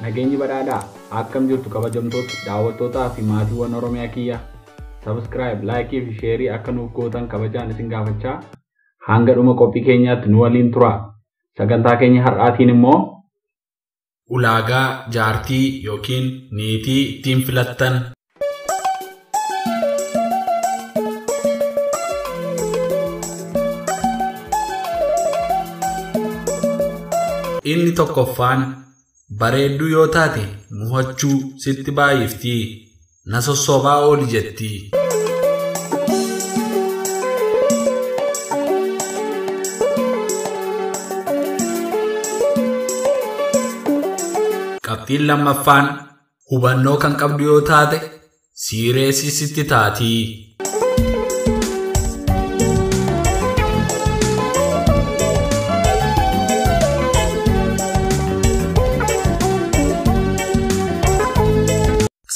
Nageenyi badhaadhaa akkam jirtu kabajamtoota daawwattootaa fi maatiiwwan Oromiyaa kiyya. Subscribe, like fi share akka nuuf gootan kabajaan isin gaafachaa hanga dhuma qophii keenyaatti nu waliin tura. Sagantaa keenya har'aatiin immoo Ulaagaa jaartii yookiin niitii ittiin filattan. Inni tokkoffaan bareedduu yoo taate muhachuu sitti baay'ifti. Na sossobaa ooli jetti. Qabxiin lammaffaan hubannoo kan qabdu yoo taate siireesii sitti taati.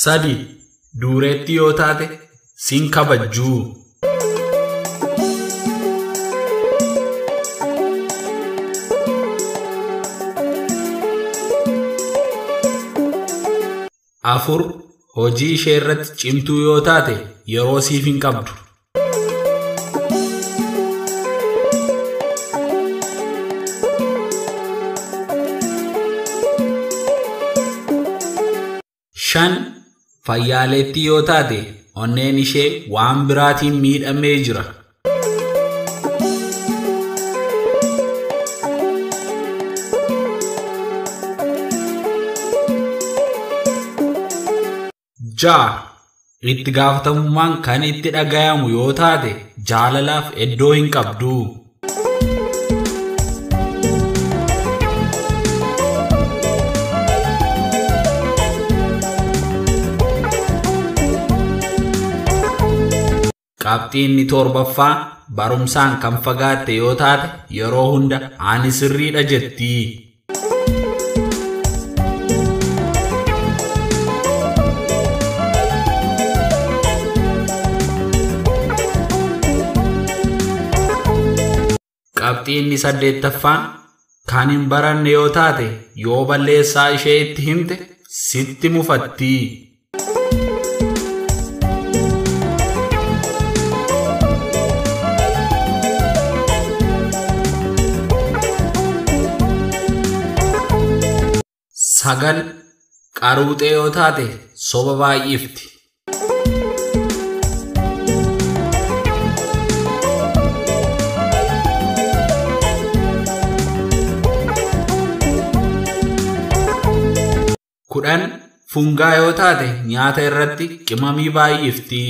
Sadi dureetti yoo taate sin kabajjuu. Afur hojii ishee irratti cimtuu yoo taate yeroo siif hin qabdu. Shan fayyaaleettii yoo taate onneen ishee waan biraatiin miidhamee jira. Ja'a itti gaafatamummaan kan itti dhagayamu yoo taate jaalalaaf iddoo hin qabdu. Qabxii inni torbaffaa barumsaan kan fagaatte yoo taate yeroo hunda ani sirriidha jetti. Qabxii inni saddeettaffaan kan hin baranne yoo taate yoo balleessaa ishee itti himte sitti mufatti. Sagal qaruuxee yoo taate soba baay'ifti. Kudhan fungaa yoo taate nyaata irratti qimamii baay'ifti.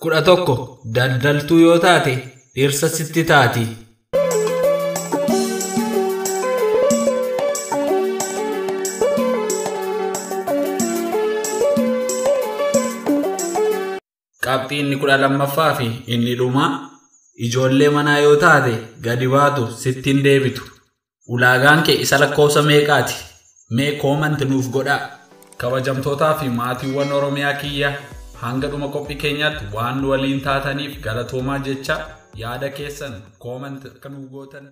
11 daldaltuu yoo taate dhirsa sitti taati. Qabxii inni 12ffaa fi inni dhumaa ijoollee manaa yoo taate gadi baatu sitti hin deebitu. Ulaagaan kee isa lakkoofsa meeqaati? Mee koomanti nuuf godhaa. Kabajamtootaa fi maatiiwwan Oromiyaa kiyya hanga dhuma qophii keenyaatti waan nu waliin taataniif galatoomaa jecha yaada keessan koomanti akka nuuf gootan